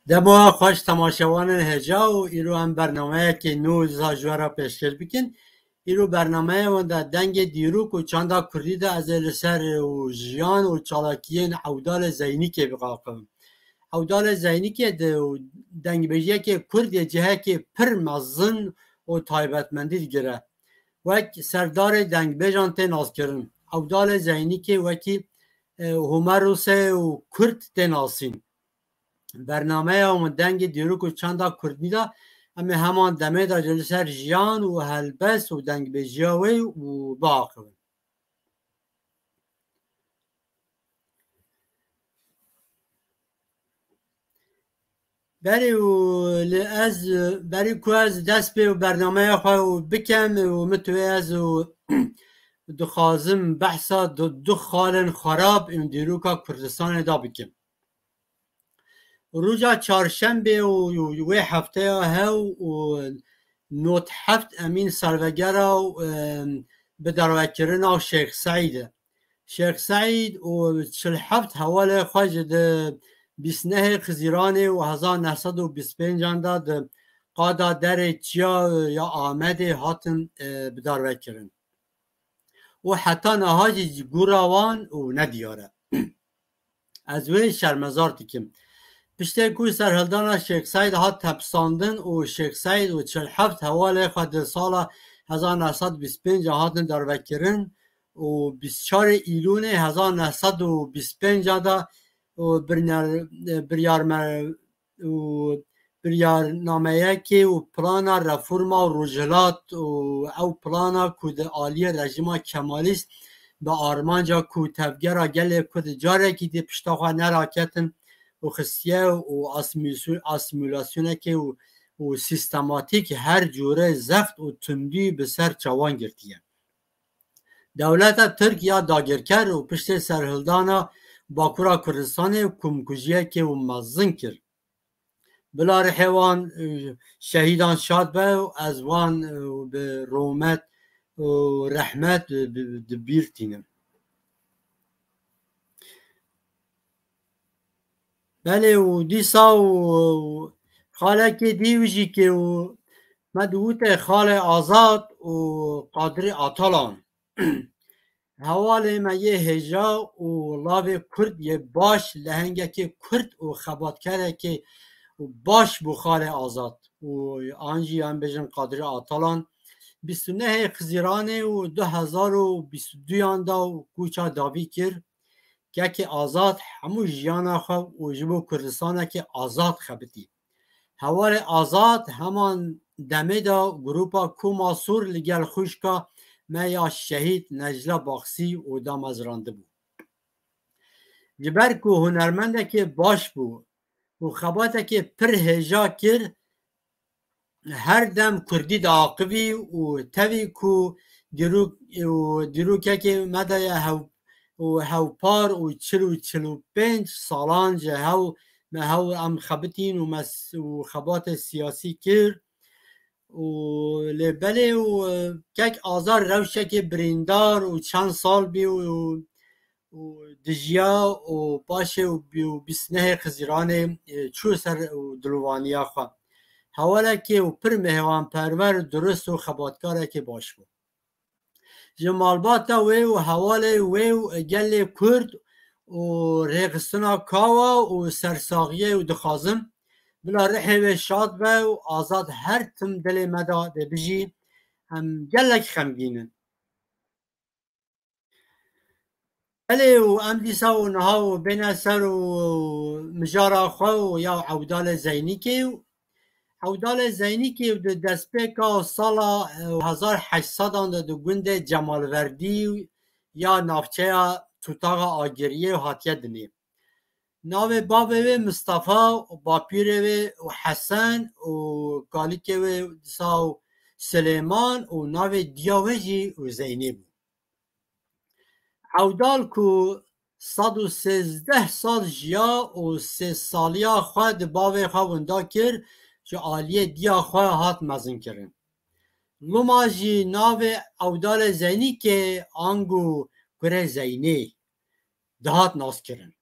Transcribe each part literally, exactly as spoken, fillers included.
Dema xweş temaşevanên hêja û îro em bernameyekê nû ji we re pêşkêş bikin. Îro bernameya wenda dengê dîrok û çanda kurdî de ez ê li ser û jiyan û çalakiyên Ewdalê Zeynîkê biqaqim. Ewdalê Zeynîkê di dengbêjiyekê kurd yê cihekê pir mezin û taybetmendî digire. Wek serdarê dengbêjan tê naskirin. Ewdalê Zeynîkê wekî, e, Homerosê û Kurd tê nasîn. Bernameya min dengê dîrok û çanda kurdî de em ê heman demê de li ser jiyan û helbest û dengbêjiya wê û biaxivin. Berê û li ez, berî ku ez dest pê û bernameya xwe û bikem û min tu ez û dixwazim behsa du, du xalên xerab ên dîroka Kurdistanê da bikim. Roja çarşembê û wê hefteya hew û nod heft emîn salvegera û, em, bidarvekirina Şêx Seîd e. Şêx Seîd û çil heft hevalê xwe ji di bîst nehê Xizîranê û hezar neh sed û bîst pêncan de di qada derê çiya ya Amedê hatin, e, bidarvekirin. Û heta niha jî gura wan û nediyar e. Ez wê şermezar dikim. Piştê ku serhildana Şêx Seîd hat tepisandin û Şêx Seîd û çil heft hevalê xwe di sala hezar neh sed bîst pênc hatin darvekirin û bîst çarê Îlûnê hezar neh sed û bîst pênc de û birner-, biryarme-, û biryarnameyekê û plana reforma û rojhilat û ew plana ku di aliyê rejîma Kemalîst bi armanca ku tevgera gelê Kurd carekî dî pişta xwe neraketin û xistiye û asmîsu-, asîmîlasyonekê û, û sîstematîk her cûre zext û tundî bi ser çavan girtiye. Dewleta Tirk ya dagirker û piştê serhildana Bakura Kurdistanê komkujiyekê û mezin kir. Bila rihê wan, e, şehîdan şad be û ez wan, e, bi rûmet û rehmet bi, bi, di bîr tînim. Belê û dîsa û xalekê dî wî jî kê û me diwite Xalê Azad û Qadrî Atalan. Hevalê me yê hêja û lavê Kurd yê baş, lehengekê Kurd û xebatkerekê baş bû Xalê Azad û an jî em bêjin Qadrî Atalan. Bîst û nehê Xizîranê û du hezar û bîst û duyan da û kûça dawî kir. Kekê Azad hemû jiyana xwe û ji bo Kurdistanekê azad xebitî. Hevalê Azad heman demê de grupa Koma Sûr li gel xwişka me ya şehîd Necla Baxsî û damezrandibû. Ji ber ku hunermendekê baş bû û xebatekê pir hêja kir, her dem kurdî diaqivî û tevî ku dîrok-, û dîrokekê me de ye hew-, û hewpar û çil û çil û pênc salan ji hew me hew em xebitîn û me s-, û xebatê siyasî kir û lê belê û, e, kek Azad rewşekê birîndar û çend sal bî û, û dijiya û paşê û bî-, û bîst nehê Xizîranê, e, çû ser û dilovaniya xwe. Hewalekê û pir mêvanperwer, durist û xebatkarekê baş bû. Ji malbata wê û hevalê wê û gelê Kurd û rêxistina Kawa û sersaxiyê û dixwazim bila rihê wê şad be û Azad her tim dilê me de dê bijî. Em gelek xemgîn in. Belê û em dîsa û niha û bêne ser û mijara xwe û ya Ewdalê Zeynîkê û Ewdalê Zeynîkê û di destpêka sala, e, hezar heşt sedan de di gundê Cemalverdî ya navçeya Tutaxa Agiriyê hatiye dinê. Navê bavê wê Mistefa, bapîrê wê û Hesen û kalikê wê dîsa û Silêman û navê diya wê jî û Zeynê bû. Ewdal ku sed û sêzdeh sal jiya û sê saliya xwe di bavê xwe winda kir, ji aliyê diya xwe hat mezinkirin. Loma jî navê Ewdalê Zeynîkê ango kurê Zeynê dihat naskirin.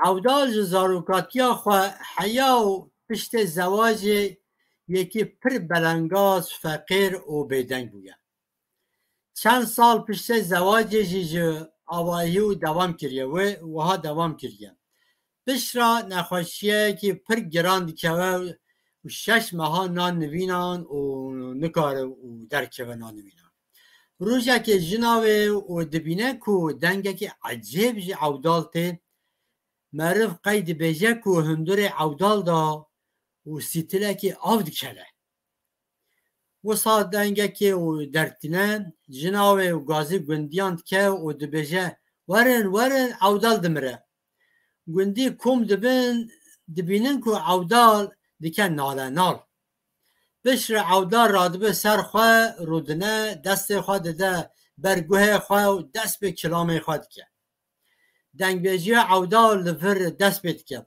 Ewdal ji zarokatiya xwe heya û piştê zewacê yekî pir belengaz, feqîr û bêdeng bûye. Çend sal piştê zewacê jî ji awahî û dewam kiriye. Wê wiha dewam kiriye. Piştre nexweşiyekî pir giran dikeve û şeş meha nan nivînan û nikare û derkeve nan nivînan. Rojekê jina wê û dibîne ku dengekî ecêb ji Ewdal tê, meriv qey dibêje ku hundirê Ewdal da û sîtilekî av dikele. Wisa dengekê û dertîne, jina wê û gazî gundiyan dike û dibêje, werin, werin, Ewdal dimire. Gundî kom dibin, dibînin ku Ewdal dike nale nal. Piştre Ewdal radibe ser xwe, rûdine, destê xwe dide ber guhê xwe û dest bi kilamê xwe dike. Dengbêjiya Ewdal li vir dest pê dike.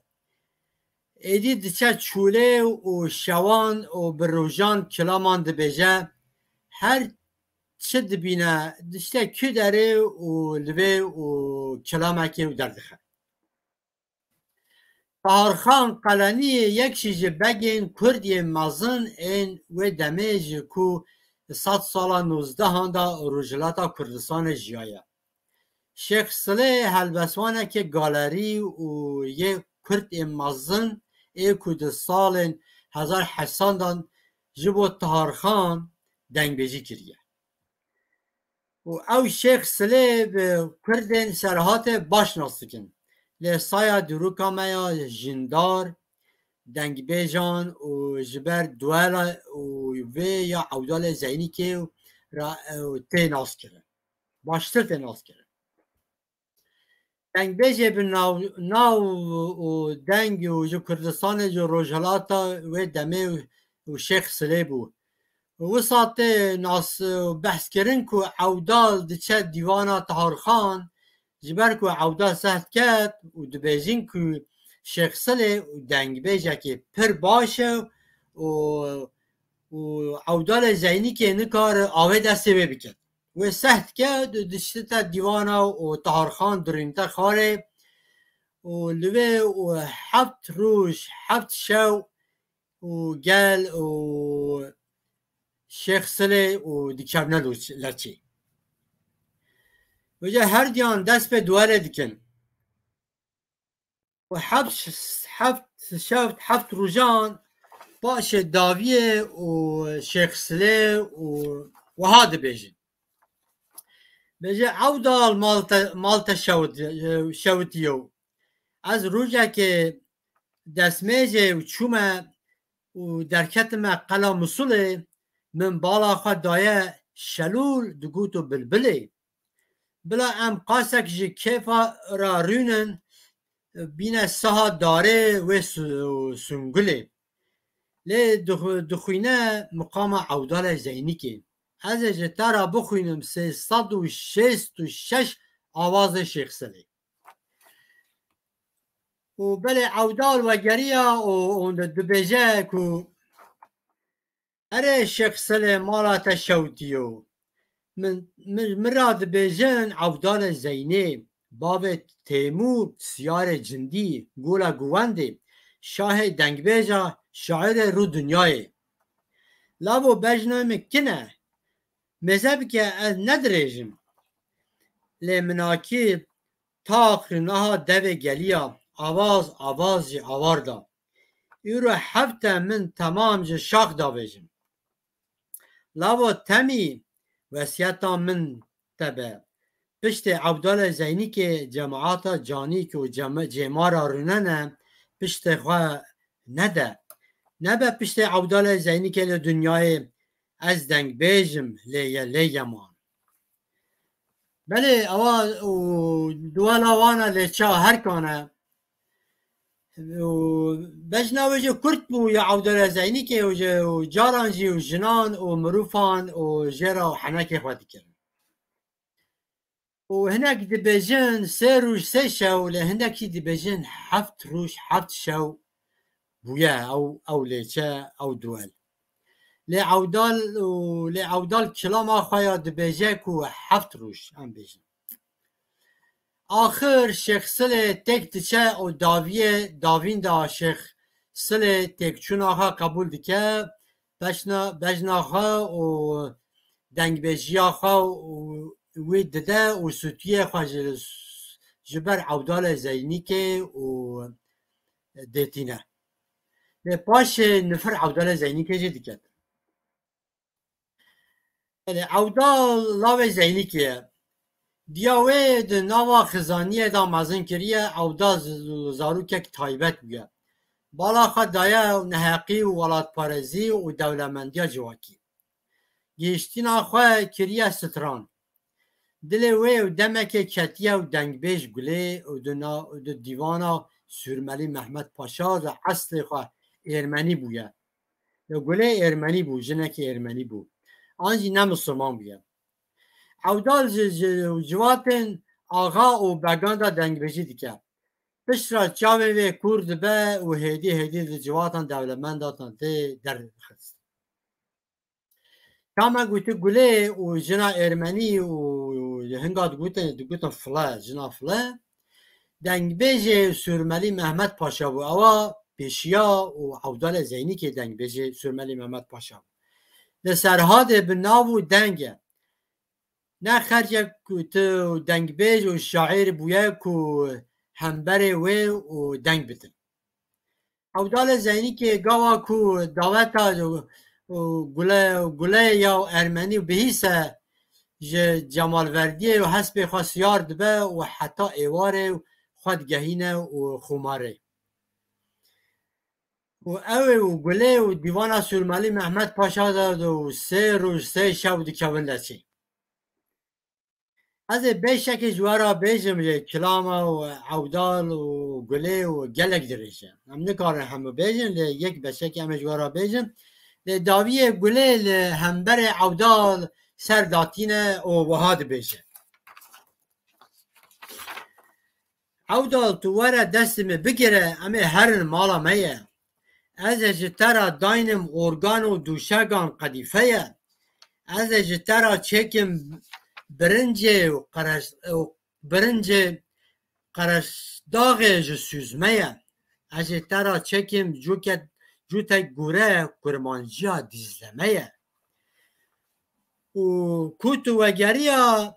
Êdî diçe çûlê û şewan û bi rojan kilaman dibêje, her çi dibîne, dişte kû derê û li vê û kilamekê û derdixe. Taharxan Qelenî yek jî ji begên Kurd yên mezin ên wê demê ji ku sed sala nozdehan de Rojhilata Kurdistanê jiyaye. Şêx Silê helbestvanekê galerî û yê Kurd ên mezin ê ku di salên hezar heşt sed an ji bo Taharxan dengbêjî kiriye. Û ew Şêx Silê bi Kurdên Serhatê baş nas dikin. Lê saya dîroka me ya jîndar, dengbêjan û ji ber duela û vê ya Ewdalê Zeynîkê re ew tê naskirin. Baştir tê naskirin. Dengbêjê bi nav, nav û deng û ji Kurdistanê, ji Rojhilata wê demê û Şêx Silê bû. Wisa tê nas û behs kirin ku Ewdal diçe dîwana Taharxan, ji ber ku Ewdal seh diket û dibêjin ku Şêx Silê û dengbêjekî pir baş e û, û Ewdalê Zeynîkê nikare avê destê wê biket. Wê seh dike, di-, diştite dîwana û Taharxan dirînte xarê û li vê û heft roj, heft şew û gel û Şêx Silê û dikevne lo-, lerçê. Wêce her diyan dest pê duelê dikin. Û heft, heft, heft, heft rojan paşê daviyê û Şêx Silê û wiha dibêjin. Bêje, Ewdal mal te, mal te şewit-, şewitiyo. Ez rojekê destmêjê û çûme û derketime qela Musulê, min bala xwe daye şelûl, digot û bilbilê. Bila em qasek ji kêfa re rûnin, bîne saha darê wê su-, sungulê. Lê dixu-, dixwîne miqama Ewdalê Zeynîkê. Ez ê ji te re bixwînim sê sed û şêst û şeş awazê Şêx Silê. Û belê Ewdal wegeriya û, û dibêje ku, erê Şêx Silê, mala te şewtiyo. Min, min, min ra dibêjin Ewdalê Zeynê, bavê Têmûr, Siyarê Cindî, Gola Guwendê, şahê dengbêja, şairê rû dinyayê. Lavo bejna min kin e, mêze bike ez nedirêjim. Lê minakî tax niha devê geliya, avaz, avaz jî awar da. Îro hefte min temam ji şax davêjim. Lavo temî wesiyeta min te be. Piştê Ewdalê Zeynîkê cemaata canîk û cem-, cêmara rûnene piştê xwe nede. Nebe piştê Ewdalê Zeynîkê li dinyayê ez dengbêjim lê ye, lê yeman. Belê, ewa û duwela wana lê ça herkane. Û bejna wê jî kurt bû ya Ewdalê Zeynîkê û jî, û caran jî û jinan û mirûfan û jê re û henekê xwe dikirin. Û hinek dibêjin sê roj, sê şew, lê hinek jî dibêjin heft roj, heft şew bûye ew, ew lêçe, ew duel. Lê Ewdal û, lê Ewdal kilama xwe ya dibêje ku heft roj, em bêjin. Axir Şêx Silê têk diçe û daviyê davîn de Şêx Silê têkçûna xwe qebûl dike, bejna, bejna xwe û dengbêjiya xwe û wî dide û sûtiyê xwe ji, ji ber Ewdalê Zeynîkê û dêtîne. Lê paşê nifir Ewdalê Zeynîkê jî diket. Belê, Ewdal lawê Zeynîkê ye. Diya wê di nava xizaniyê de mezin kiriye, Ewdal z-, zarokek taybet bûye. Bala xwe daye neheqî û welatparêzî û dewlemendiya civakî. Gihiştina xwe kiriye stran. Dilê wê û demekê ketiye û dengbêj Gulê û di na-, û di dîvana Sûrmelî Mehmet Paşa de eslê xwe êrmenî bûye. Li Gulê êrmenî bû, jinekî êrmenî bû. An jî ne misilman bûye. Ewdal ji, ji civatên axa û began de dengbêjî dike. Piştre çavên wê kûr dibe û hêdî hêdî di civatan dewlemendatan tê derxist. Çawa me gotî Gulê û jina êrmenî û hinga digotin, digotin File, jina File. Dengbêjê Sûrmelî Mehmet Paşa bû. Ewa pêşiya û Ewdalê Zeynîkê dengbêjê Sûrmelî Mehmet Paşa bû. Li Serhadê bi nav û deng e. Ne xercek ku tu dengbêj û şaîr bûye ku hemberê wê û deng bidin. Ewdalê Zeynîkê gava ku daveta û gule, guleya û ermenî û bihîse ji cemalverdiyê û hespê xwe siyar dibe û heta êwarê xwe digehîne û xumarê. Û ew ê û gulê û dîvana Sûrmelî Mehmet Paşa de û sê roj sê şev dikevin leçê. Ez ê beşekê ji we re bêjim, lê kilama û Ewdal û Gulê û gelek dirêj e. Em nikarin hemû bêjin, lê yek beşekê em ê ji we re bêjin. Lê dawiyê Gulê li hemberê Ewdal ser datîne û wiha dibêje. Ewdal, tu were destê min bigire, em ê herin mala me ye. Ez ê ji te re daynim organ û dûşegan qedîfe ye. Ez ê ji te re çêkim birincê û qereş-, û birincê qereşdaxê ji sûzme ye. Ez ê te re çêkim cûke-, cûtek gûre kurmanciya dîzleme ye. Û ku tu wegeriya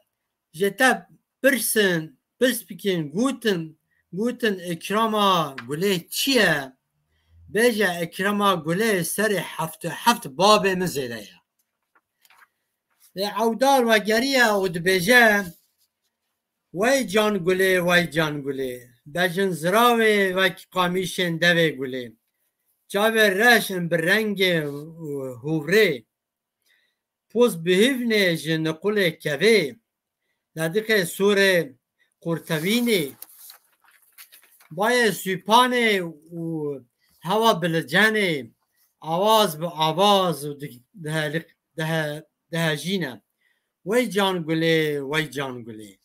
ji te pirsin, pirs bikin, gotin, gotin, îkrama gulê çi ye? Bêje, îkrama gulê serê heft û heft babê min zêde ye. Lê Ewdal wegeriye û dibêje, wey can gulê, wey can gulê, bejin ziravê wek qamîşên devê gulê. Çavê reş in bi rengê, û, hûvrê. Poz bihîvnê ji niqulê kevê, lediqê sûrê qurtewînê, bayê sûpanê û hewa bilicenê, awaz bi awaz û di-, dihe-, dihe-, dihejîne. Wey can gulê, wey can gulê.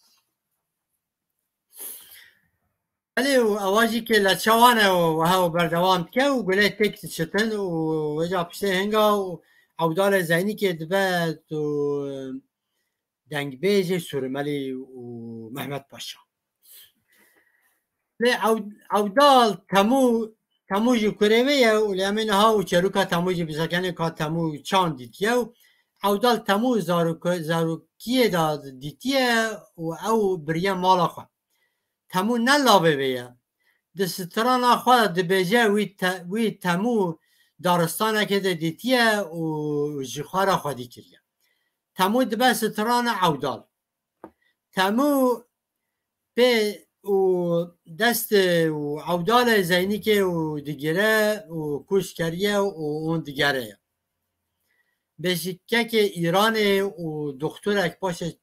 Belê û ewa jî kê leçewan e û wiha û berdewam dike û gulê têk diçitin û wêca piştê hinga û Ewdalê Zeynîkê dibe û dengbêjê Sûrmelî û Mehmet Paşa. Lê Ew-, Ewdal Temû, Temû jî kurê wê ye û lê em ê niha û çêroka Temû jî bisekene ka Temû çand dîtiye û Ewdal Temû zarok-, zarokiyê de dîtiye û ew biriye mala xwe. Temû ne lavê vê ye. Di strana xwe de dibêje wî te-, wî Temû daristanekê de dîtiye û ji xwe re xwedî kiriye. Temû dibe strana Ewdal. Temû pê û destê û Ewdalê Zeynîkê û digire û kûç keriye û hûn digere ye. Bêjikekê Îranê û doktorek paşê,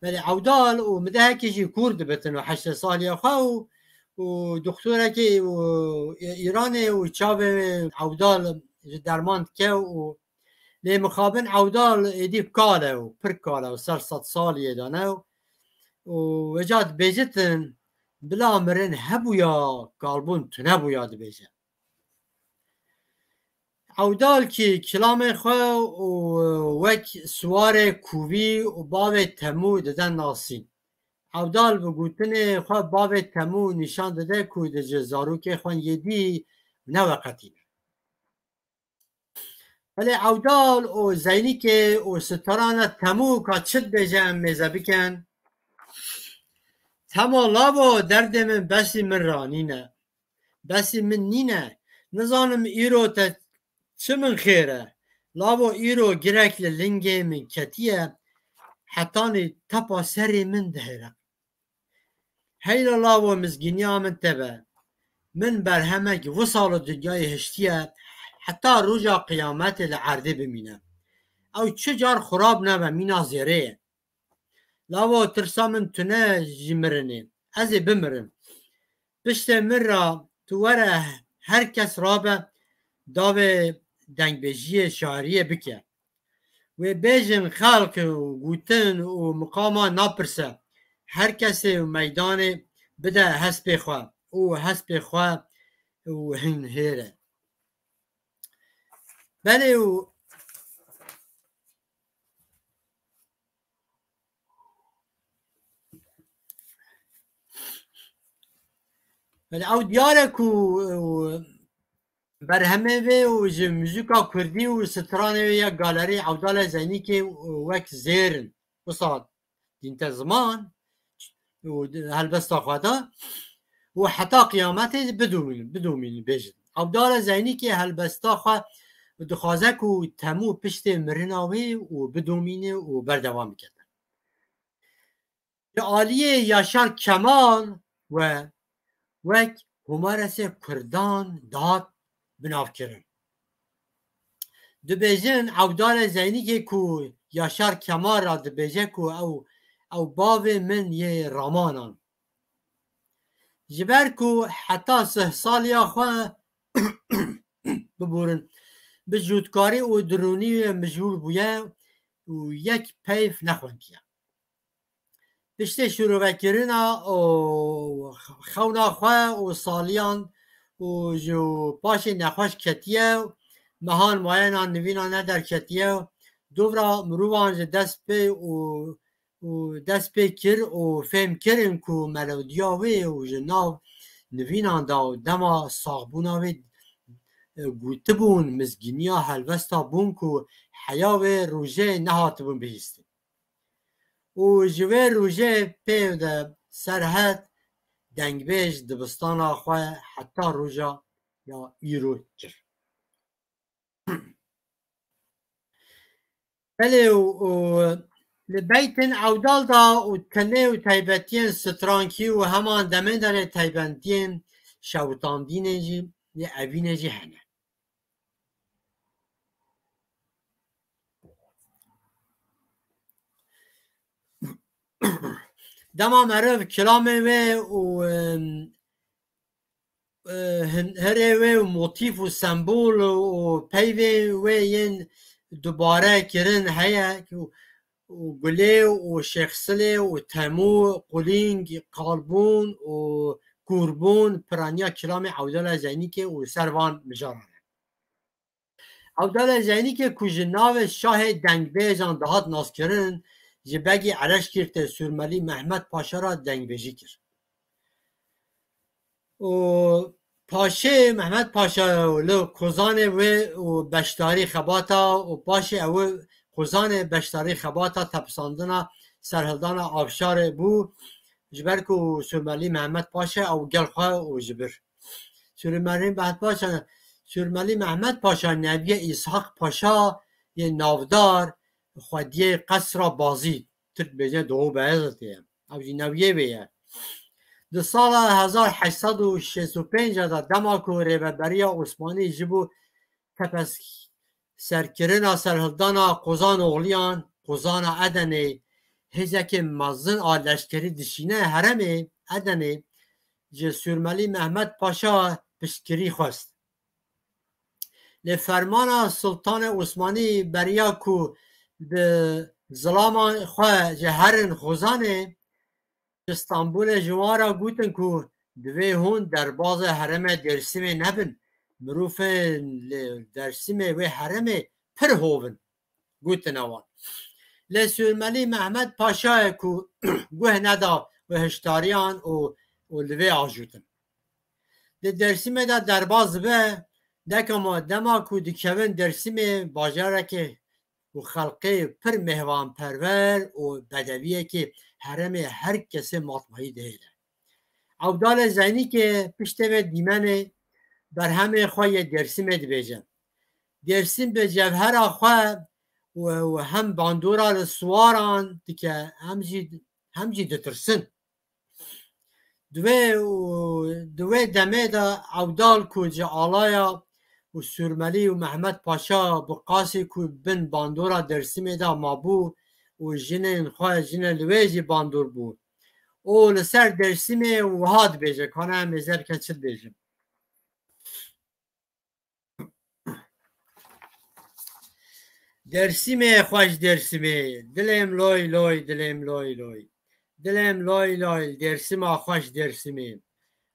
belê Ewdal û midehekê jî kûr dibitin û heştê saliya xwe û, û doktorekê û Îranê û çavê Ewdal ji derman dike û lê mixabin Ewdal êdî kal e û pir kal e û ser sed saliyê de ne û, û wêca dibêjitin bila mirin hebûya, kalbûn tunebûya dibêje. Ewdal kî kilamê xwe û wek siwarê kûvî û bavê Temû dide nasîn. Ewdal bi gotinê xwe bavê Temû nîşan dide ku di ji zarokê xwe yê dî neveqetîne. Belê Ewdal û Zeynîkê û strana Temû ka çi dibêje em mêze bikin. Temo lavo derdê min besî min ra nîne. Besî min nîne. Nizanim îro te çi min xêr e. Lavo îro girek li lingê min ketiye. Hetanî tepa serê min dihêre. Heyla lavo mizgîniya min tebe. Min berhemek wisa li dinyayê hiştiye, heta roja qiyametê li erdê bimîne. Ew çi car xurab nebe, mîna zêrê ye. Lavo tirsa min tune ji mirinê. Ez ê bimirim. Piştê min ra tu were, her kes rabe davê dengbêjiyê şairiyê bike. Wê bêjin xelk û gotin û miqama napirse. Her kesê û meydanê bide hespê xwe û hespê xwe û hin hêre. Belê û Belê ew diyar e ku, e, berhemê vê û ji muzîka kurdî û stranê wê ya galerî Ewdalê Zeynîkê, e, wek zêr in. Wisa dînte ziman û helbesta xwe de û heta qiyametê bidomînin, bidomînin bêjin. Ewdalê Zeynîkê helbesta xwe dixwaze ku Temû piştê mirina wê û bidomîne û berdewam bike. Ji aliyê Yaşar Kemal we wek Homeresê Kurdan dihat binavkirin. Dibêjin Ewdalê Zeynîkê ku Yaşar Kemal ra dibêje ku ew, ew bavê min yê ramanan. Ji ber ku heta sih saliya xwe biborin, bi jûtkarî û dirûnî mijûl bûye û yek peyv nexwendiye. Piştê şîrovekirina û xewna xwe û saliyan û ji paşê nexweş ketiye û mehan wayena nivîna nederketiye û dovra mirovan ji dest pê û, û dest pê kir û fêm kirin ku melodiya wê û ji nav nivînan de û dema saxbûna wê, e, gotibûn, mizgîniya helbesta bûn ku heya wê rojê nehatibûn bihîstin. Û ji wê rojê pê de Serhed dengbêj dibistana xwe heta roja ya îro kir. Belê û, û li beytên Ewdal de û tenê û taybetiyên strankî û heman demê de lê taybetiyên şewitandînê jî, yê evînê jî hene. Dema meriv kilamê wê û, em, e, hin-, herê wê û motîf û sembol û, û peyvê wê yên dubare kirin heye û, û gulê û şêxsilê û temû, qulîng, qalbûn û kûrbûn piraniya kilamê Ewdala Zeynîkê û ser van mijaran e. Ewdala Zeynîkê ku ji navê şahê dengbêjan dihat naskirin, ji Begî Eleşkîrtê Sûrmelî Mehmet Paşa re dengbêjî kir. Û paşê Mehmet Paşa li Kozanê wê û beşdarî xebata û paşê ew Kozanê beşdarî xebata tepisandina serhildana Avşarê bû. Ji ber ku Sûrmelî Mehmet Paşa ew gel xwe û ji bir. Sûrmelî Mehmet Paşa, Sûrmelî Mehmet Paşa neviyê Îshak Paşa yê navdar xwediyê Qesra Bazî, Tirk bêje Doğu Beyazıt ye. Ew jî neviyê wê ye. Di sala hezar heşt sed û şêst û pênc de dema ku Rêveberiya Osmanî ji bo tepeserkirina serhildana Qozan Oxliyan, Qozana Edenê, hêzekê mezin a leşkerî dişîne herêmê Edenê, ji Sûrmelî Mehmet Paşa piştgirî xwest. Lê fermana Sultanê Osmanî beriya ku bi zilaman xwe ji herin Xozanê, ji Stenbolê ji wan re gotin ku divê hûn derbazê herêmê Dêrsimê nebin. Mirovên li Dêrsimê wê herêmê pir hov in, gotine wan. Lê Sûrmelî Mehmet Paşayê ku guh neda û hiştariyan û, û li vê ajûtin. Di Dêrsimê de derbas dibe, deka ma dema ku dikevin Dêrsimê bajareke û xelqê pir mêhwanperwer û bedewiyekê herêmê her kesê matmayî dihêle. Ewdalê Zeynîkê piştê vê dîmenê berhemê xwe yê Dêrsimê dibêje. Dêrsim bi cevhera xwe û, û hem bandora li siwaran dike, hem jî, hem jî ditirsin. Di wê û, di wê demê de Ewdal ku ji Alaya û Sûrmelî û Mehmet Paşa bi qasî ku bin bandora Dêrsimê de mabû û jinên xwe, jinên li wê jî bandor bû. Û li ser Dêrsimê wiha dibêje, kana em ê zerken çi dibêjin. Dêrsimê xweş Dêrsimê, dilêm loy loy, dilêm loy loy. Dilêm loy loy, Dêrsima xweş Dêrsimê.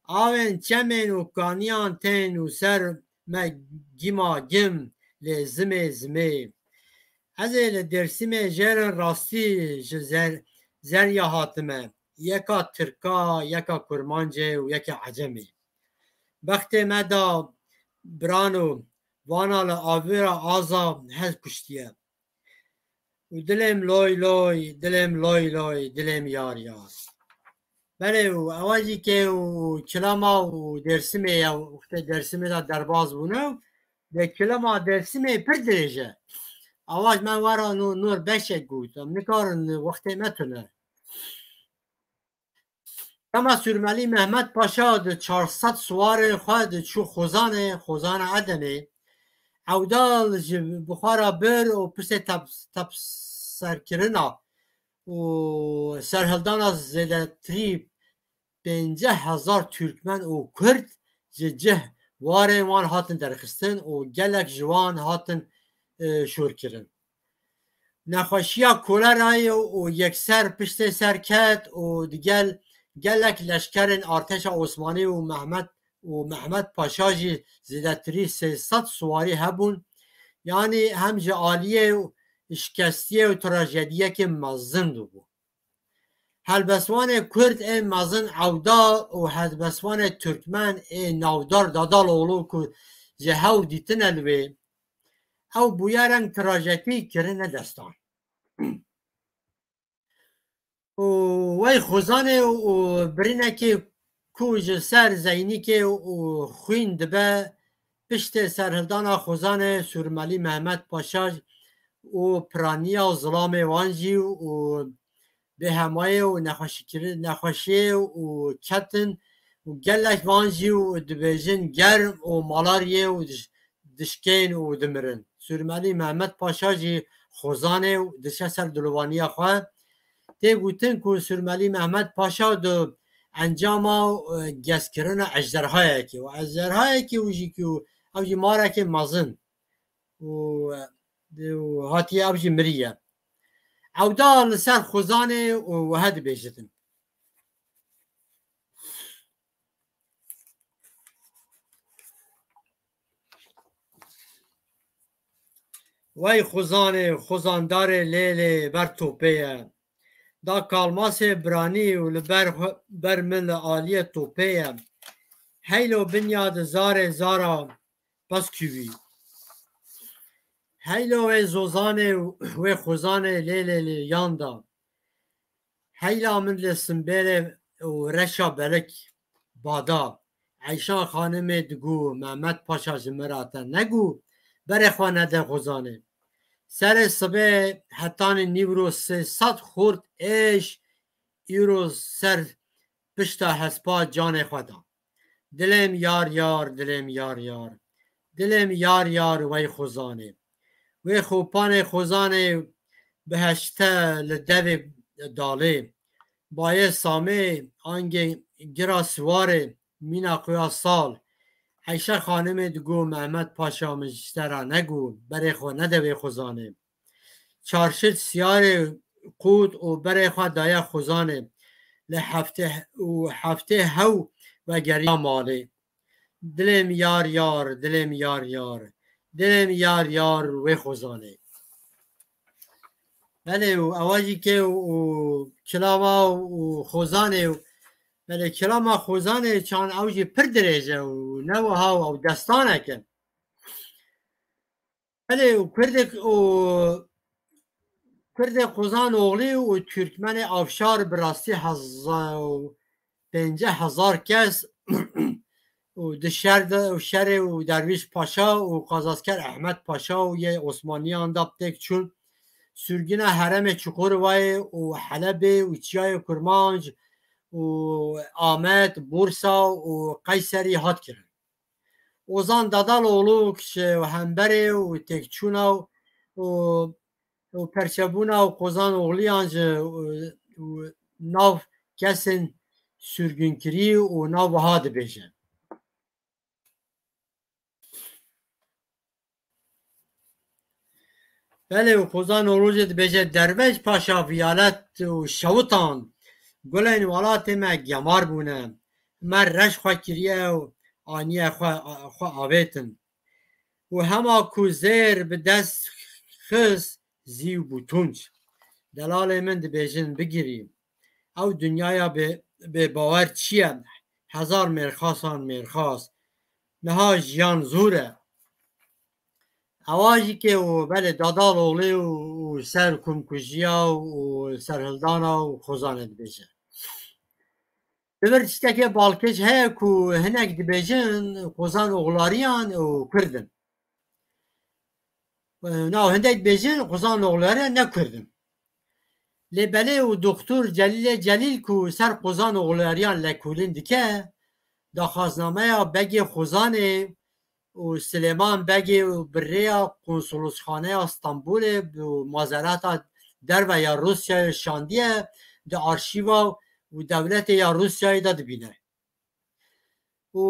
Avên çemên û kaniyan tên û ser me gima gim lê zimê zimê. Ez ê li Dêrsimê jêrin rastî ji zer-, zerya hatime. Yeka Tirka, yeka Kurmancê û yeka Ecemê. Bextê me da birano, vana li avêra aza hez kuştiye. Û dilêm loy loy, dilêm loy loy, dilêm yar yar. Belê û ewa jî ke û kilama û Dêrsimê ya, wextê Dêrsimê de derbas bûne û de kilama Dêrsimê pir dirêj e. Ewa ji me wera nû-, nûr beşek got. Em nikarin wextê me tune. Dema Sûrmelî Mehmet Paşa di çar sed siwarên xwe diçû Xozanê, Xozana Edemê, Ewdal ji bi xwe re bir û pirsê tep-, tepserkirina û serhildana zêdetirî pênceh hezar Tirkmen û Kurd ji cih warên wan hatin derxistin û gelek ji wan hatin, e, şorkirin. Nexweşiya kolerayê û yekser piştê ser ket û digel gelek leşkerên artêşa Osmanî û Mehmet û Mehmet Paşa jî zêdetirî sê sed siwarî hebûn. Yanî hem ji aliyê şikestiyê û trajediyekê mezin bû. Helbestvanê Kurd ê mezin Ewda û helbestvanê Tirkmen ê navdar Dadaloğlu ku ji hew dîtine li wê, ew bûyereng trajetî kirine destan. Û wey Xozanê û birînekê ku ji ser Zeynîkê û xwîn dibe, piştê serhildana Xozanê Sûrmelî Mehmet Paşa û piraniya û zilamê wan jî û bêhemayê û nexweşîkirin-, nexweşiyê û ketin û gelek van jî û dibêjin germ û malariyê û diş-, dişkên û dimirin. Sûrmelî Mehmet Paşa jî Xozanê û diçe ser dilovaniya xwe. Tê gotin ku Sûrmelî Mehmet Paşa di encama, e, gezkirina ejderhayekê û ejderhayekê û jî ku ew jî marekê mezin û, û hatiye ev jî miriye. Ewda li ser Xozanê û wiha dibêjitin. Wey Xozanê, Xozandarê lêlê ber topê ye. Da Kalmasê biranî û li ber xwe, ber min li aliyê topê ye. Heylo binya di zarê zara Paskûvî. Heylo wê Zozanê û wê Xozanê lê lê lê yan da. Heyla min li Simbêlê û Reşa Belik bada. Eyşan Xanimê digu Mehmet Paşa ji min re te negu, berê xwe nede Xozanê. Serê sibê hetanî nîvro sê sed xort êş îro ser pişta hespa canê xwe da. Dilêm yar yar, dilêm yar yar. Dilêm yar yar wey Xozanê. Wê xopanê Xozanê biheşte li devê dalê. Bayê Samê angê gira siwarê mîna xuya sal. Eyşe Xanimê digo Mehmet Paşa min ji te re nego, berê xwe nede wê Xozanê. Çarşit siyarê qût û berê xwe daye Xozanê. Li heftê û heftê hew vegeriya malê. Dilêm yar yar, dilêm yar yar. Dilêm yar yar wê Xozanê. Belê û ewa jî ke û, û kilama û xozanê û belê kilama xozanê çan ew jî pir dirêj e û ne wiha û ew destanek e. Belê û Kurdê û Kurdê Qozan oxlî û Türkmenê Avşar bi rastî heza û pêncî hezar kes û di şer de û şerê û Dervîş Paşa û Qazazker Ehmed Paşa û yê Osmaniyan da têk çûn. Sürgüna heremê Çukurvayê û Helebê û Çiyayê Kurmanc û Amed, Bursa û Qeyserî hat kirin. Ozan Dadaloğlu ki ji hemberê û têkçûna û, û perçebûna û Qozan Oxliyan ji û, û nav kesên sürgünkirî û nav wiha dibêje. Belê û Qozan Oxlu jî dibêje, Derveş Paşa viyalet û şewitan, gulên welatê me gemar bûne. Me reş xwe kiriye û aniye xwe, xwe avêtin. Û hema ku zêr bi dest xist, zîw bû tunç. Delalê min dibêjin bigirî. Ew dinyaya bê, bêbawer çi ye? Hezar mêrxasan mêrxas. Niha jiyan zûr e. Ewa jî ke û belê Dadaloğlu û, û ser komkujiya û serhildana û Xozanê dibêje. Li vir tiştekê balkêş heye ku hinek dibêjin Qozan Oxlariyan û Kurd in. Na hindek dibêjin Qozan Oxlariyan ne Kurd in. Lê belê û Doktor Celîlê Celîl ku ser Qozan Oxlariyan lekolîn dike, daxwaznameya Begê Xozanê û Silêman Begê û bi rêya Konsolosxaneya Stenbolê bi mazerata derve ya Rûsyayê şandiye, di arşîva û dewletê ya Rûsyayê de dibîne. Û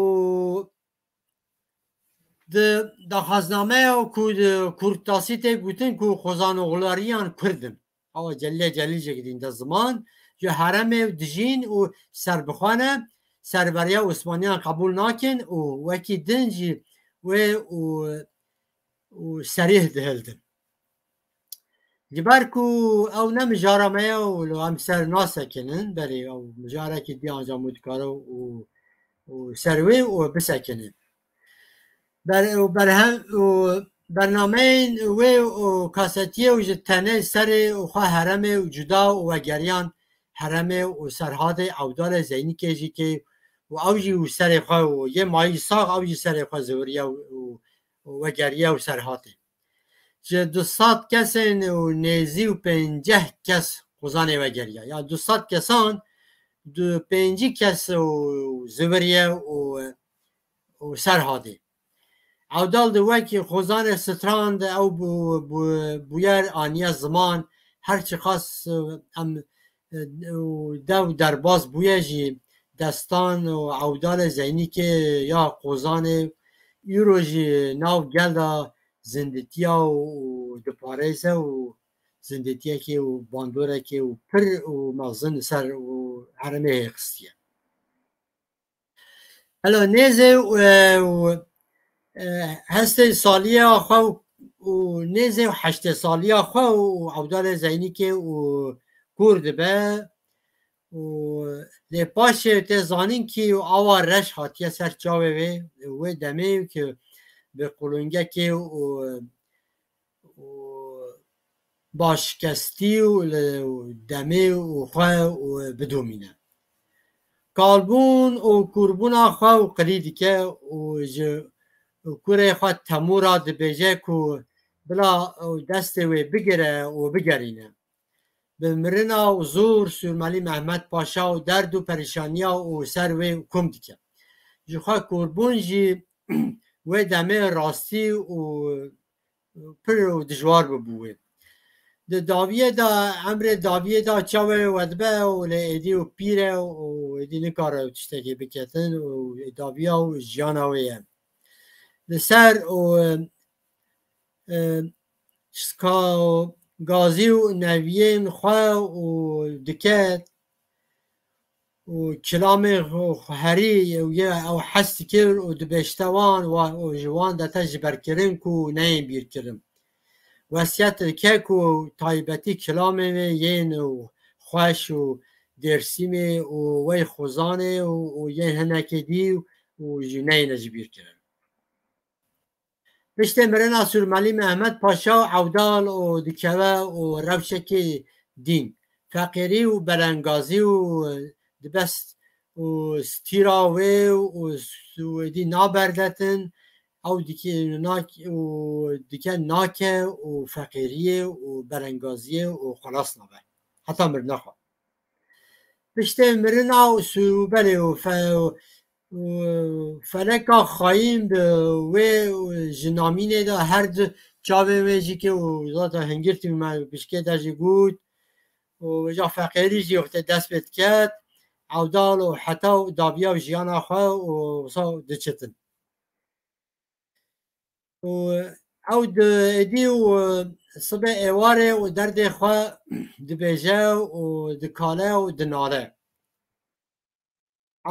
di daxwaznameya ku di Kurdtasî tê gotin ku Xozan Oxlariyan Kurd in. Awa Celîlê Celîl jî dîn de ziman, ji heremê dijîn û serbixwe ne, serweriya Osmaniyan qebûl nakin û wekî din jî wê û, û serîh dihildin. Ji ber ku ew ne mijara me ye û li em ser nasekinin, berê ew mijarekî dî anca mû dikare û, û ser wê û bisekinin. Ber-, û berhem-, û bernameyên wê û kasetiyê û ji tenê serê û xwe heremê û cuda û wegeriyan heremê û Serhatê Ewdalê Zeynîkê jî kê û ew jî û serê xwe û yê mayî sax ew jî serê xwe ziwiriye û, û, û wegeriye û Serhatê. Ji du sed kesên û nêzî û pêncî kes Qozanê wegeriya. Ya du sed kesan du pêncî kes û ziwiriye û, û Serhatê. Ewdal di wekî Xozanê strand ew bû, bû, bûyer aniye ziman, her çiqas, e, em, e, û dev derbas bûye jî destan û Ewdalê Zeynîkê ya Qozanê îro jî nav gel de zindîtiya û diparêze û zindîtiyekê û bandorekê û pir û mezin ser û herêmê hêxistiye. Hela nêzê û, e, û, e, hestê saliya xwe û, û nêzê û heştê saliya xwe û Ewdalê Zeynîkê û kûr dibe û lê paşê tê zanîn kî awa reş hatiye ser çavê wê, wê demê ki bi qulungekê û û başkestî û li demê û xwe û bidomîne. Kalbûn û kûrbûna xwe û qilî dike û ji kurê xwe Temûra dibêje ku bila destê wê bigire û bigerîne. Bi mirina û zor Sûrmelî Mehmet Paşa û derd û perîşaniya û ser wê kom dike. Ji xwe kûrbûn jî wê demê rastî û pir û dijwar bibû wê. Di dawiyê de, emrê dawiyê de çavê we dibe û lê êdî û pîr e û êdî nikare tiştekê biketin û dawiya û jiyana wê ye. Li ser û, e, şika û gazî û neviyên xwe û dike û kilamê xwe herî ew ye, ew hes dikir û dibêjte wan, wa-, û ji wan dete ji ber kirin ku neyên bîr kirin. wesiyet dike ku taybetî kilamê wê yên û xweş û Dêrsimê û wey Xuzanê û, û yên hinekê dî û jî neyne ji bîr kirin. Piştê mirina Sûrmelî Mehmet Paşa û Ewdal û dikeve û rewşekê dîn, feqîrî û belengazî û dibest û stîra wê û Swêdî naberdetin, ew dike, nak-, û dike nake û feqîriyê û belengaziyê û xwelas nabe. Heta mirina xwe. Piştê mirina û sûbelê û fe-, û feleka xayîn bi wê û ji namînê de her du çavê wê jî ke û zaten hingirtî me pişkê de jî got û ja feqîrî jî wextê dest pê diket, Ewdal û heta û daviya jiyana xwe û wisa diçitin. Û ew di êdî û sibê êwarê û derdê xwe dibêje û dikale û dinale.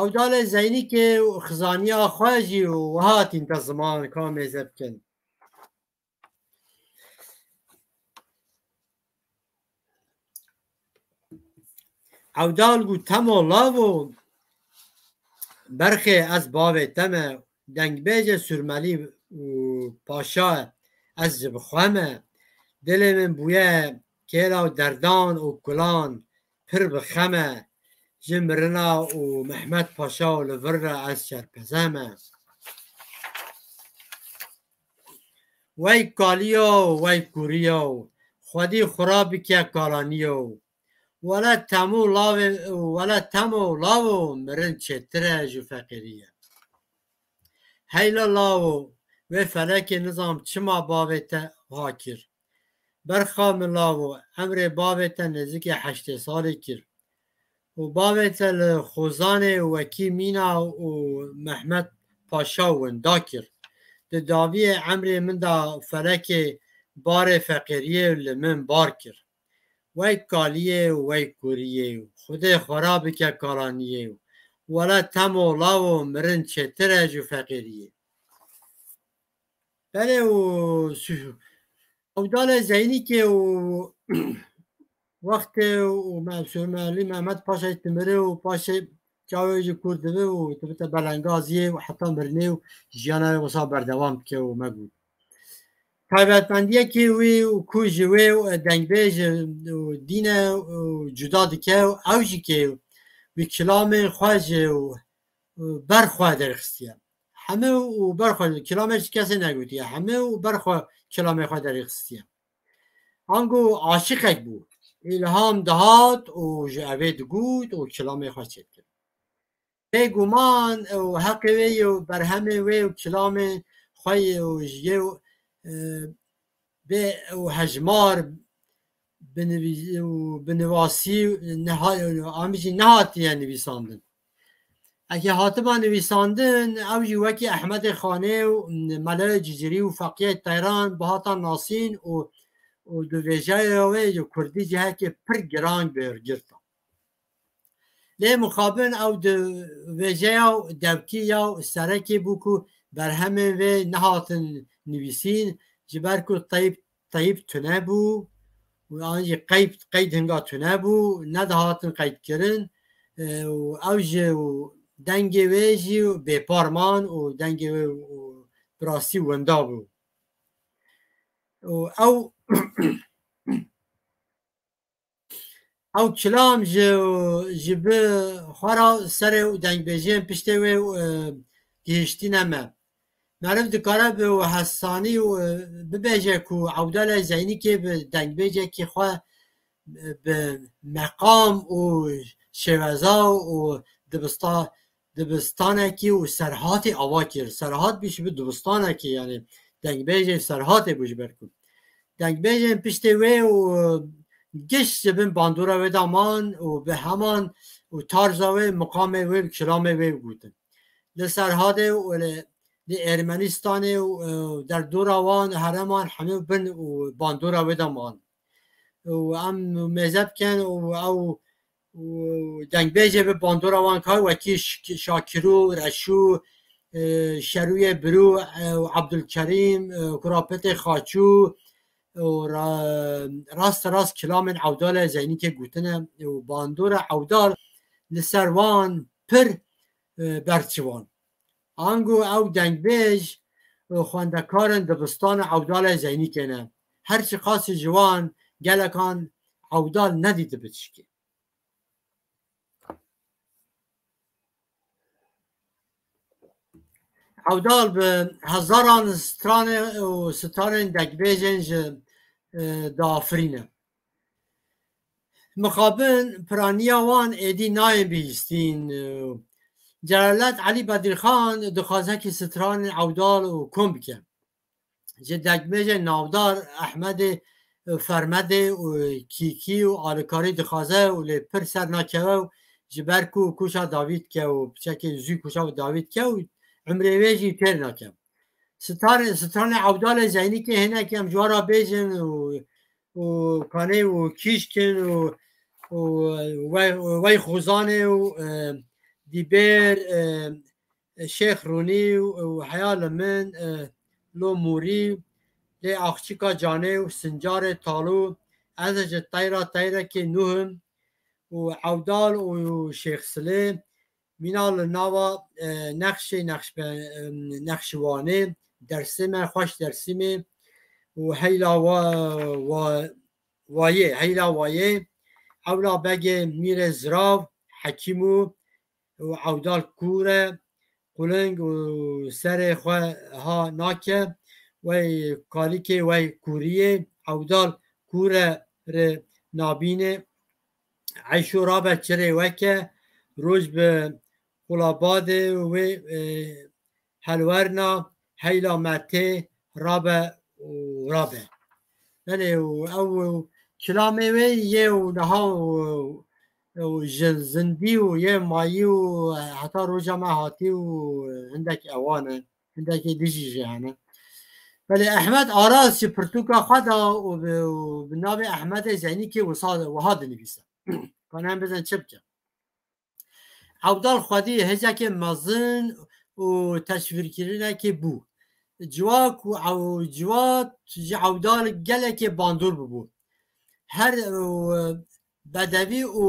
Ewdalê Zeynîkê û xizaniya xwe jî û wiha tîn te ziman ka mêze bikin. Ewdal got, Temo lavo, berxê ez bavê te me, dengbêjê Sûrmelî û Paşa ez ji bi xwe me. Dilê min bûye kêla derdan û kulan, pir bi xem e. Ji mirina û Mehmet Paşa û li vir re ez şerpeze me. Wey kaliyo, wey kuriyo, xwedî xura bike kalaniyo. Wele temo lawê, wele temo lawo mirin çêtir e ji feqîriyê. Heyla lawo, wê felekê nizam çima bavê te ha kir. Berxa min lawo, emrê bavê te nêzikê heştê salî kir. Û bavê te li Xozanê wekî Mîna û Mehmet Paşa winda kir. Di dawiyê emrê min de felekê barê feqîriyê li min bar kir. Wey kaliyê û wey kuriyê, Xwedê xwera bike kalaniyê. Wele temo lawo mirin çêtir e ji feqîriyê. Belê û su-, Ewdalê Zeynîkê û wextê û me-, Sûrmelî Mehmet Paşayê dimire û paşê çavê jî kûr dibe û dibite belengaziyê û heta mirinê û jiyana wê wisa berdewam dike û me got. Taybetmendiyekê wî û ku ji wê û dengbêj û dîne û cuda dike û ew jî ke wî kilamên xwe ji û ber xwe derxistiye. Hemû û ber xwe, kilamê ji kesê negotiye. Hemû û ber xwe kilamê xwe derxistiye. Ango aşiqek bû. Îlham dihat û ji evê digot û kilamê xwe çêdikir. Bêguman û heqê wê û berhemê wê û kilamê xwe û ji yê û, e, bê û hejmar binivî-, û binivasî neha-, amî jî nehatiye nivîsandin. Eke hatiba nivîsandin, ew jî wekî Ehmedê Xanê û Melayê Cicirî û Feqiyê Teyran bihata nasîn û, û di vêjeya wê ji kurdî cihekê pir giran bi girta. Lê mixabin ew di vêjeya dewkî ya serekê bû ku berhemên vê nehatin nivîsîn, ji ber ku teyb, teyb tune bû û an jî qeyd, qeyd hinga tune bû, nedihatin qeydkirin, e, û ew ji û dengê wê jî bêpar man û dengê wê û bi rastî winda bû. Û ew Ew kilam ji, ji bi xwe re serê û dengbêjiyên piştê wê, e, gihiştîne me. Meriv dikare bi hesanî û, e, bibêje ku Ewdalê Zeynîkê bi dengbêjekî xwe, e, bi meqam û şêweza û dibista-, dibistanekî û serhatê ava kir. Serhat bû ji bi dibistanekî, yanî dengbêjê serhatê bû ji ber ku. Dengbêjên piştê wê û giş ji bin bandora wê de man û bi heman û tarza wê, miqamê wê, kilamê wê gotin. Li Serhatê û li, li Ermenistanê û, e, derdora wan hereman hemû bin û bandora wê de man. Û em mêze bikin û ew û dengbêjê bi bandora wan kar wekî Şk-, Şakirû, Reşû, e, Şerûyê Birû, e, û Ebdulkerîm, e, Kurapetê Xaçû, û ra-, rast rast kilamên Ewdalê Zeynîkê gotine û bandora Ewdal li ser wan pir, e, berçivan. Ango ew dengbêj û xwendekarên dibistana Ewdalê Zeynîkê ne. Her çiqasî ji wan gelekan Ewdal nedîtibi tişkî. Ewdal bi hezaran stranê û sitarên dengbêjên ji, e, diafirîne. Mixabin piraniya wan êdî nayên bihîstîn. Celalet Elî Bedirxan dixwaze ki stranên Ewdal û kom bike. Ji dengbêjên navdar Ehmedê Fermedê û Kîkî û Alikarî dixwaze û lê pir ser nakeve û ji ber ku koşa dawî dike û piçekê zû koşa dawî dike û umrê wê jî têr nake. Sitarê, stranê Ewdalê Zeynîkê hinek em ji wan re bêjin û, û Kanê û Kîşkin û, û Wey, Wey Xozanê û, e, Dîbêr, e, Şêx Rûnî û, û heya li min, e, Lo Mûrî, lê Axçika Canê û Sincarê Talû, ez ji teyra teyrekê nû him û Ewdal û Şêx Silê, mîna li nava, e, nexşê nexşbe-, e, nexşiwanê, Dersîme, xweş Dersîmê û heyla wa-, wa-, wayê, heyla wayê, Ewla Begê Mîrê Zirav, Hekîmû û Ewdal Kûre, quling û serê xwe ha nake, wey kalikê wey kûriyê, Ewdal Kûre rê nabîne, Eyşo rabe çirê weke, roj bi qulabadê wê, e, helwerna, heyla me tê rabe û rabe. Belê û ew kilamê wê yê û niha û, û ji zindî û yê mayî û heta roja me hatî û hindek ewan e, hindekê dijî jî hene. Belê Ehmed Aras ji pirtûka xwe de û bi, û bi navê Ehmedê Zeynîkê wisa, wiha dinivîse. Kan em bizin çi bike. Ewdal xwedî hêzekê mezin û teşvîrkirinekê bû. Ciwak û ew-, ciwat ji Ewdal gelekê bandor bibû. Her, e, bedevî û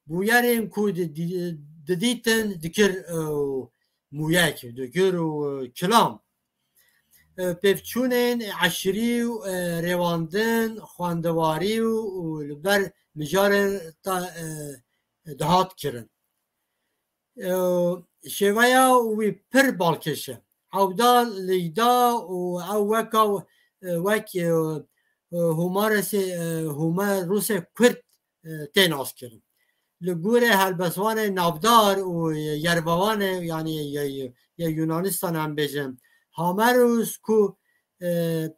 bûyerên ku di-, di-, didîtin dikir, e, mûyek, dikir û kilam. E, pêvçûnên eşîrî û, e, rêwandin, xwendewarî û, û li ber mijarê ta, e, dihat kirin. E, şêweya wî pir balkêş e. Ewdal leyda û ew weka, e, wek, e, e, Homaresê, e, Homerosê Kurd, e, tê naskirin. Li gorê helbestvanê navdar û yerbawanê, yanî ye, ye, ye Yunanistan em bêjin, Homeros ku, e,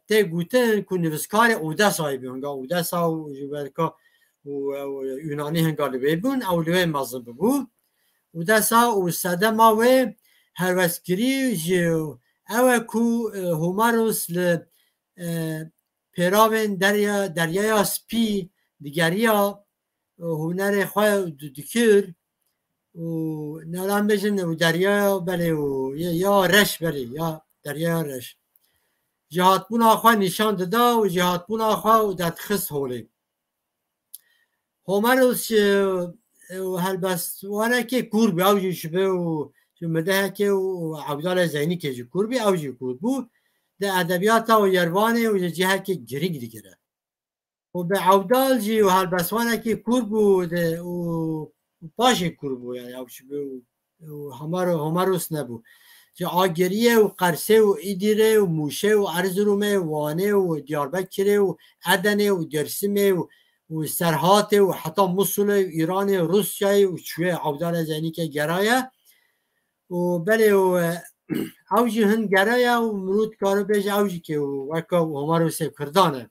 tê gotin ku nivîskarê Odesayê bû, hinga Odesa û ji ber ka û, û Yunanî hinga li wê bûn, ew li wê mezin bibû. Odesa û sedema wê helwestkirî ji ew e ku, e, Homeros li, e, pêravên derya, Deryaya Spî digeriya, û hunerê xwe di-, dikir û neran bêjin û deryaya belê û ya, ya reş belê ya deryaya reş. Jêhatbûna xwe nîşan dida û jêhatbûna xwe û dedixist holê. Homeros, e, û helbestwanekê kûr bû, ew jî şibe û ji midehekê û Ewdalê Zeynîkê jî kûr bû, ew jî kûr bû. Di edebiyata û yervanê û ji cihekê girîng digire. Û bi Ewdal jî û helbestwanekî kûr bû de û paşê kûr bû, yani ew şibe û, û Homero-, Homeros nebû. Ji Agiriyê û Qersê û Îdîrê û Mûşê û Erzirûmê û Wanê û Diyarbekirê û Edenê û Dêrsimê û, û Serhatê û heta Musulê û Îranê û Rûsyayê û çûye Ewdalê Zeynîkê geraye. Û belê û, e, ew jî hin geraye û mirû dikare bêje ew jî kê û weke Homerosê Kurdan e.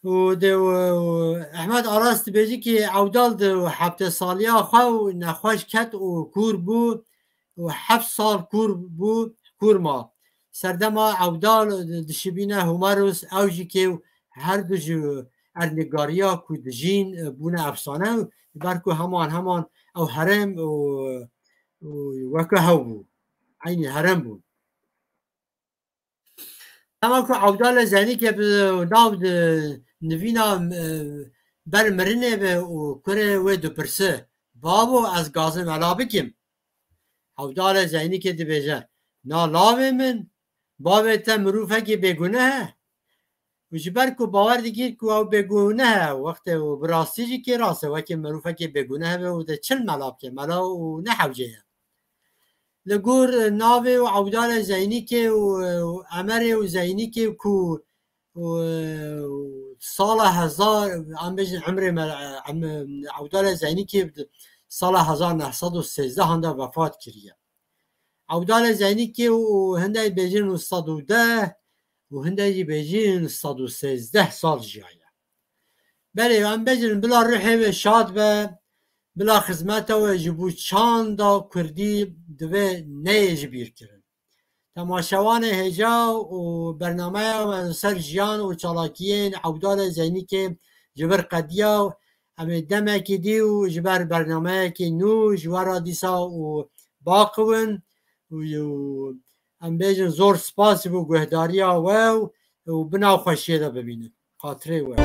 Û de, û, û Ehmed Aras dibêje ki Ewdal di heftê saliya xwe û nexweş ket û kûr bû û heft sal kûr bû, kûr ma. Serdema Ewdal dişibîne Homeros ew jî kê û her du ji ernîgariya ku dijîn, e, bûne efsane û ber ku heman heman ew herêm û, û weke hew bû. Eynî herêm bûn. Dema ku Ewdalê Zeynîkê bi nav di nivîna, e, ber mirinê be û kurê wê dipirse, "Bavo, ez gazim mela bikim?" Ewdalê Zeynîkê dibêje, "Na lavê min, bavê te mirûfekî bêguneh e." Û ji ber ku bawer dikir ku ew bêguneh e, wextê û bi rastî jî kê rast e, wekî mirûfekê bêguneh be û de çil mela bike, mela û ne hewce ye. Li gor navê û Ewdalê Zeynîkê û, û Emerê û Zeynîkê ku, û, û sala hezar, em bêjin emrê me, em, Ewdalê Zeynîkê sala hezar neh sed û sêzdeh handa vefat kiriye. Ewdalê Zeynîkê û hindek bêjin neh sed û deh û hindek jî bêjin neh sed û sêzdeh sal jiyaye. Belê, em bêjin bila ruhê wê şad be, bila xizmeta wê ji bo çanda kurdî divê neyê ji bîr kirin. Temaşevanê hêja û bernameya me li ser jiyan û çalakiyên Ewdalê Zeynîkê ji vir qediya û em ê demekî dî û ji ber bernameyekî nû ji we re dîsa û baqiwin û, û em bêjin zor spas bo guhdariya we û, û bi nexweşiyê de bimînin. Xatirê we.